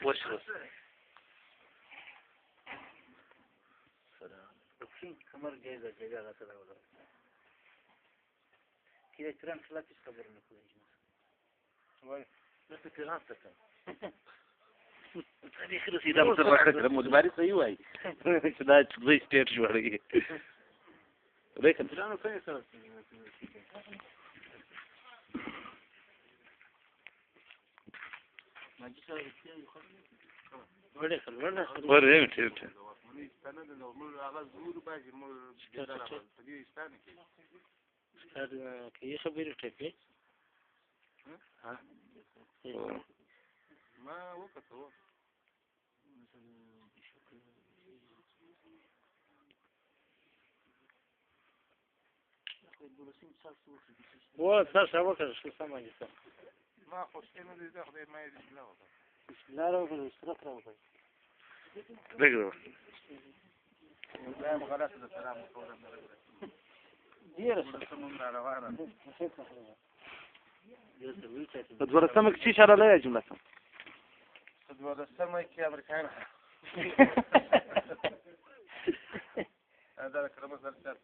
وشو. کمر جایزه جایزه غته دا کله تران خلاف هیڅ خبره نه کوي. وای نه ته تران څه کوي؟ تاریخ رسیدم سره راکړه، مدبري صحیح وای چې دا څه سټیټ جوړوي. لیکن ترانو کوي سره ور یې ټیټ کې خبرې ټپې. ها، ما وکړه. و څه څه وکړه شو سم دي څه. ما خو شته نه دي، خدای ما یې بسم الله وکړه. بسم الله راوکړه، اشتراک راوکړه. دغه دا غلط ده. سلام کوم. ډیر سمون را روانه. په دولسمه کې څه اشاره لري جمله سم؟ په دولسمه کې امریکایان دا کرمه سره.